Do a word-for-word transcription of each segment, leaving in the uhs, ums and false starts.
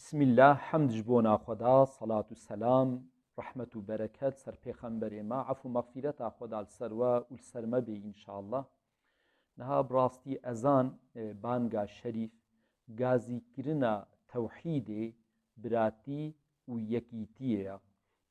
Bismillah, hemd ji bona Xweda, salat û selam, rehmet û bereket ser pêxemberê me, ef û mexfîreta Xweda li ser we û li ser me bê înşallah. Niha bi rastî ezan, e, banga şerîf, gazîkirina tewhîdê, biratî û yekîtiyê ye.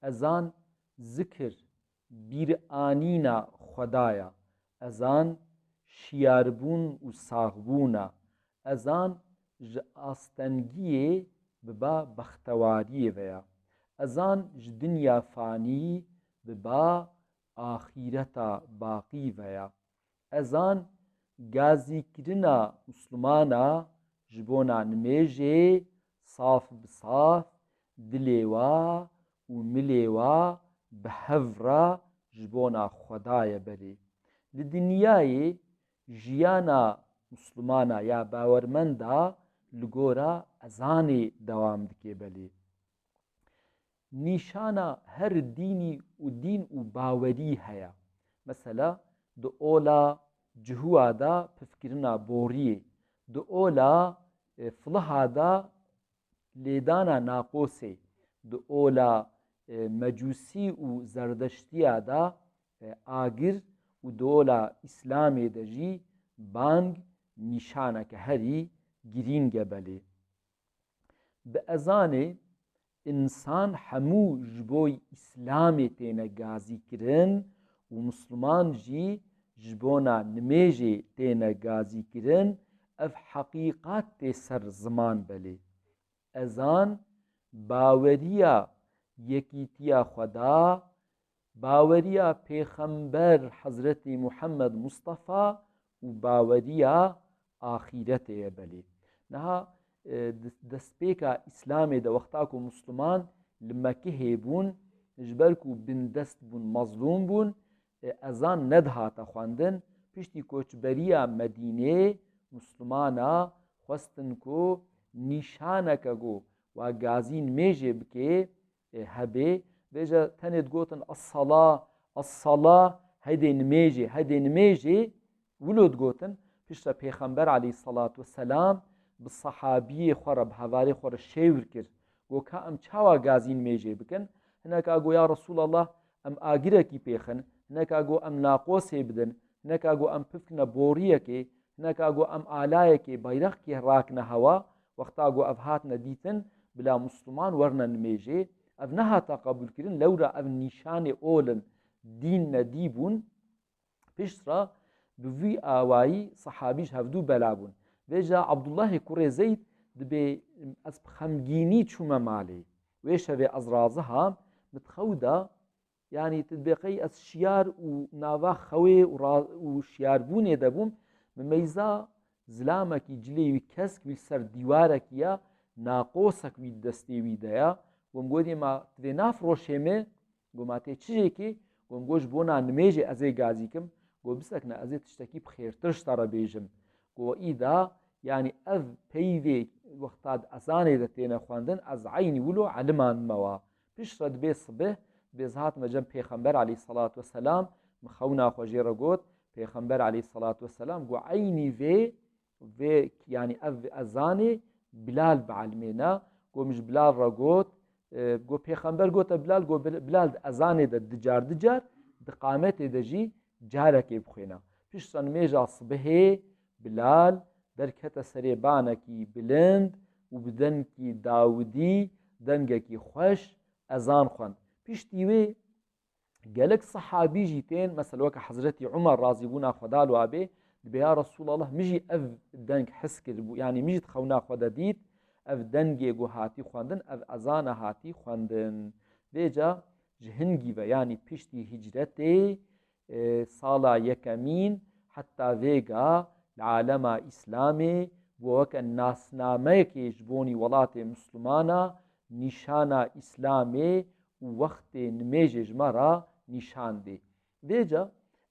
Ezan zikir, bîranîna Xwedaya. Ezan şiyarbûn û saxbûn e. Ezan ji astengiyê bi ba bextewariyê ve ye. Ezan ji dinya fanî bi ba axîreta baqî ve ye. Ezan gazîkirina Muslimana ji bona nimêjê saf bi saf, dilê wa û milê wa bi hev re ji bona Xwedayê belê. Li dinyayê jiyana Muslimana ya bawermenda li gora ezanê dewam dike belê. Nîşana her dînî û dîn û bawerî heye. Mesela di ola cihûa de pifkirina boriyê, di ola, e, filiha de lêdana naqosê, di ola, e, mecûsî û zerdeştiya de, e, agir û di ola îslamê de jî bang nîşaneke herî girîng e belê. Bi ezanê însan hemû ji bo îslamê têne gazîkirin û misliman jî ji bona nimêjê têne gazîkirin, ev heqîqat tê ser ziman belê. Ezan baweriya yekîtiya Xweda, baweriya Pêxember Hezretî Muhammed Mustafa û baweriya axîretê ye belê. Niha, e, des-, destpêka Îslamê de wexta ku Musliman li Mekihê bûn, ji ber ku bindest bûn, mezlûm bûn, e, ezan nedihate xwendin. Piştî koçberiya Medînê, Muslimana xwestin ku nîşaneke ku wa gazî nimêjê bike, e, hebê. Vêca tenê digotin "Es-sala, es-sala", heydê nimêjê, heydê nimêjê, wilo digotin. Piştre Pêxember aleyhissalatu vesselam bi sahabiyê xwe re, bi hevalê xwe re şêwir kir. Got, "Ka em çawa gazî nimêjê bikin?" Hineka got, "Ya Resulallah, em agirekî pêxin." Hineka got, "Em naqosê bidin." Hineka got, "Em pifkine boriyekê." Hineka got, "Em alayekê, bayrexkê rakine hewa." Wexta got ev hatine dîtin, bila Musliman werine nimêjê. Ev nehata qebûlkirin, lewra ev nîşanê ol in, dîn nedîbûn. Piştre bi vî awayî sehabî ji hevdû bela bûn. Vêca Abdullahê kurê Zeyd dibê, "Ez bi xemgînî çûme malê. Wê şevê ez raziham, min di xew de, yanî tu dibê qey ez şiyar û nava xewê û ra-, û şiyarbûnê de bûm, min meyza zilamekî cilê wî kesk wî li ser dîwarekî ya, naqosek wî di destê wî de ya. Got, min got, ma tu vê nafiroşê min?" Got, "Ma tê çi jê kê?" Got, min got, "Ji bona nimêjê ez ê gazî kim." Got, "Bisekine, ez ê tiştekî bi xêrtir ji te re bêjim." Got, "Îda, yanî ev peyvê wexta di ezanê de têne xwendin, ez eynî wilo elimandime wa." Piştre dibê sibih, dibê ez hatime cem Pêxember aleyhissalatu vesselam, min xewna xwe jê re got, Pêxember aleyhissalatu vesselam got, "Eynî vê, vê, yanî ev ezanê Bilal bielimêne." Got, min ji Bilal re got, e, got, Pêxember gote Bilal, got, Bil-, Bilal di ezanê de dicar dicar, di qametê de jî carekê bixwêne. Piştre nimêja sibihê Bilal derkete serê banekî bilind û bi dengekî dawidî, dengekî xweş ezan xwend. Piştî wê gelek sehabî jî tên, mesela weke Hezretî Umar, razîbûna Xweda li wa bê, dibê, "Ya Resulallah, min jî ev deng his kiribû, yanî min jî di xewna xwe de dît, ev dengê ku hatî xwendin, ev ezana hatî xwendin." Vêca ji hingî ve, yanî piştî hicretê, e, sala yekemîn, heta vêga li alema Îslamê bû weke nasnameyekê ji bonî welatê Mislimana, nîşana Îslamê û wextê nimêjê ji me re nîşan dê. Vêca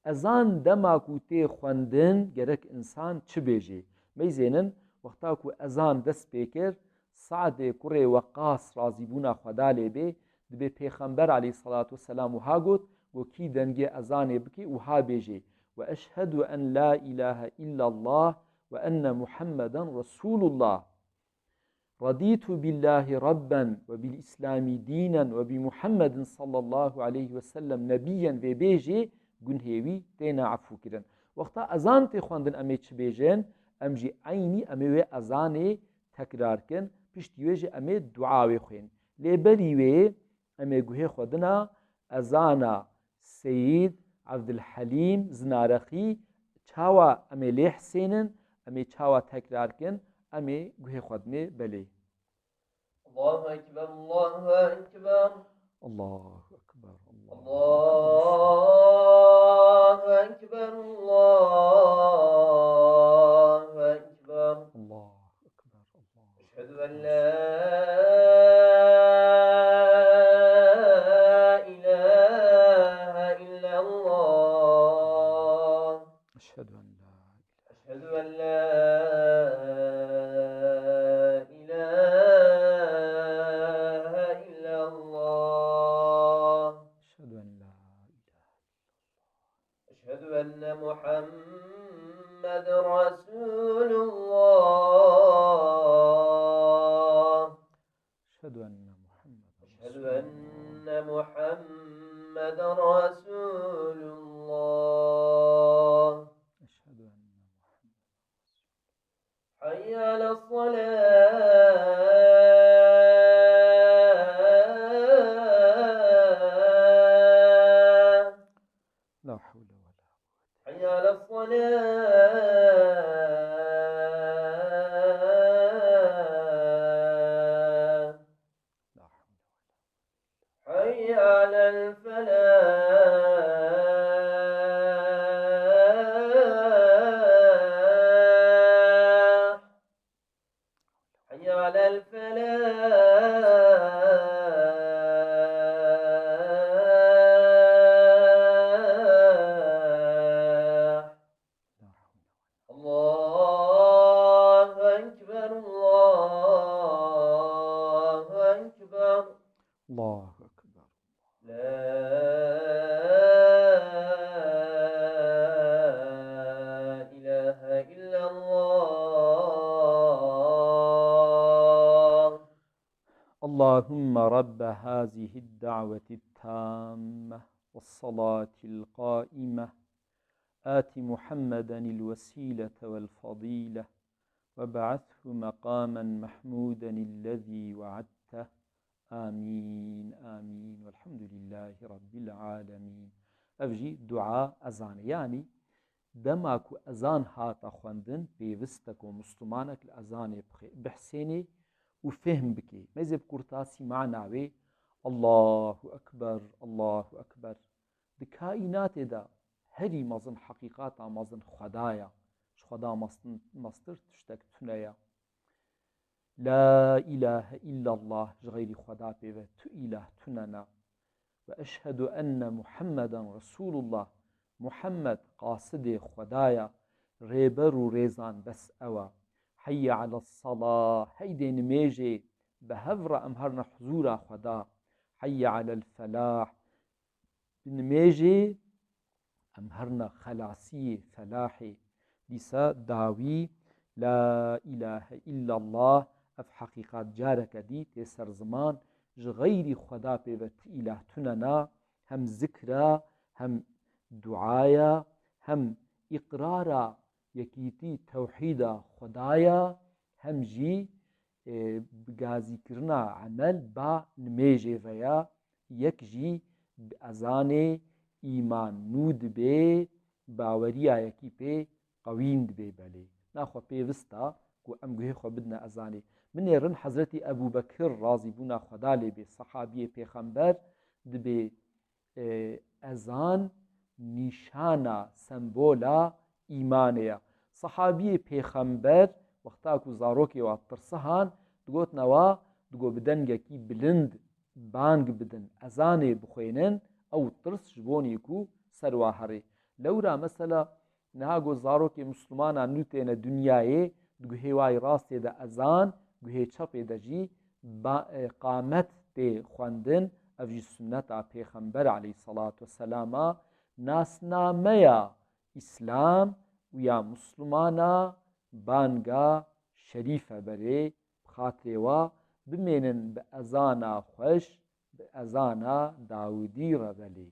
ezan dema ku tê xwendin, gerek însan çi bêjê? Meyzênin, wexta ku ezan dest pê kir, Sadê kurê Weqas, razîbûna Xweda lê bê, dibê Pêxember aleyhissalatu vesselam wiha got, got, "Kî dengê ezanê bike, wiha bêjê, 'Ve eşhedu en la ilahe illallah ve enne Muhammeden Resulullah.'" Radîtu billahî rabben ve bil îslamî dînen ve bi Muhammedin sallallahu aleyhi ve sellem nebiyyen vê bêjê gunhê wî têne efûkirin. Wexta ezan tê xwendin em ê çi bêjin? Em jî eynî em ê wê ezanê tekrar kin. Piştî wê jî em ê dua wê xwên. Lê berî wê em ê guhê xwe dina ezana Seyîd Evdilhelîm Zinarexî çawa em ê lê hisênin, em ê çawa tekrar kin, em ê guhê xwe dinê belê. Allahu Ekber, Allahu Ekber. Allahu Ekber, Allahu Ekber, Allahu Ekber. Allahu Ekber, Allahu أشهد أن لا إله إلا الله. أشهد أن لا أشهد أن لا إله إلا الله. أشهد أن لا إله أشهد أن محمد رسول الله. أشهد أن محمد أشهد أن محمد رسول الله. أشهد أن محمد حي على الصلاة. لا حول ولا قوة. حي على الصلاة. لا حول ولا قوة. حي على الفلاح. حي على الفلاح. الله أكبر، الله أكبر. الله أكبر. لا إله إلا الله. اللهم رب هذه الدعوة التامة والصلاة القائمة، آت محمدا الوسيلة والفضيلة، وابعثه مقاما محمودا الذي وعدته. آمين، آمين. والحمد لله رب العالمين. Ev jî dua ezanê. Yanî dema ku ezan hata xwendin, pêwist e ku muslimanek li ezanê bixê-, bihsênê û fêhm bikê. Mêzê bi kurtasî mana wê, Allahu Ekber, Allahu Ekber. Di kaînatê de herî mezin, heqîqata mezin Xweda ye. Ji Xweda mestin-, mestir tiştek tune ye. La ilahe illallah, ji xeyrî Xweda pê ve tu îlah tune ne. Ve eşhedu enne Muhammeden Resulullah, Muhammed qasidê Xweda ye, rêber û rêzan bes ew e. Heyye ales salah, heydê nimêjê, bi hev re em herine huzûra Xweda. Heyye alel felah, bi nimêjê em herine xelasiyê, felahê. Dîsa dawî, La ilahe illallah, ev heqîqat careke dî tê ser ziman, ji xeyrî Xweda pê ve ti îlah tune na, hem zikra, hem duaya, hem îqrara yekîtî tewhîda Xwedaya, hem jî e, bi gazîkirina emel ba nimêjê ve ya, yek jî bi ezanê îman nû dibe, baweriya yekî pê qewîn dibe belê. Naxwe pêwist e ku em guhê xwe bidine ezanê. Binêrin Hezretî Ebû Bekir razîbûna Xweda lê bê, sehabiyê pêxember dibê, e, ezan nîşana, sembola îmanê ye. Sehabiyê pêxember wexta ku zarokê wa tirsihan, digotina wa, digo bi dengekî bilind bang bidin, ezanê bixwênin, ew tirs ji bonî ku ser wa herê. Lewra mesela niha ku zarokê Muslimana nû têne dinyayê, di guhê wa yê rastê de ezan, guhê çepê de jî ba-, e, qamet tê xwendin, ev jî sunneta Pêxember aleyhisselatu vesselam a, nasnameya Îslam û ya Muslimana banga şerîf e berê, bi xatirê wa bimênin bi ezana xweş, bi ezana Dawidî re belê.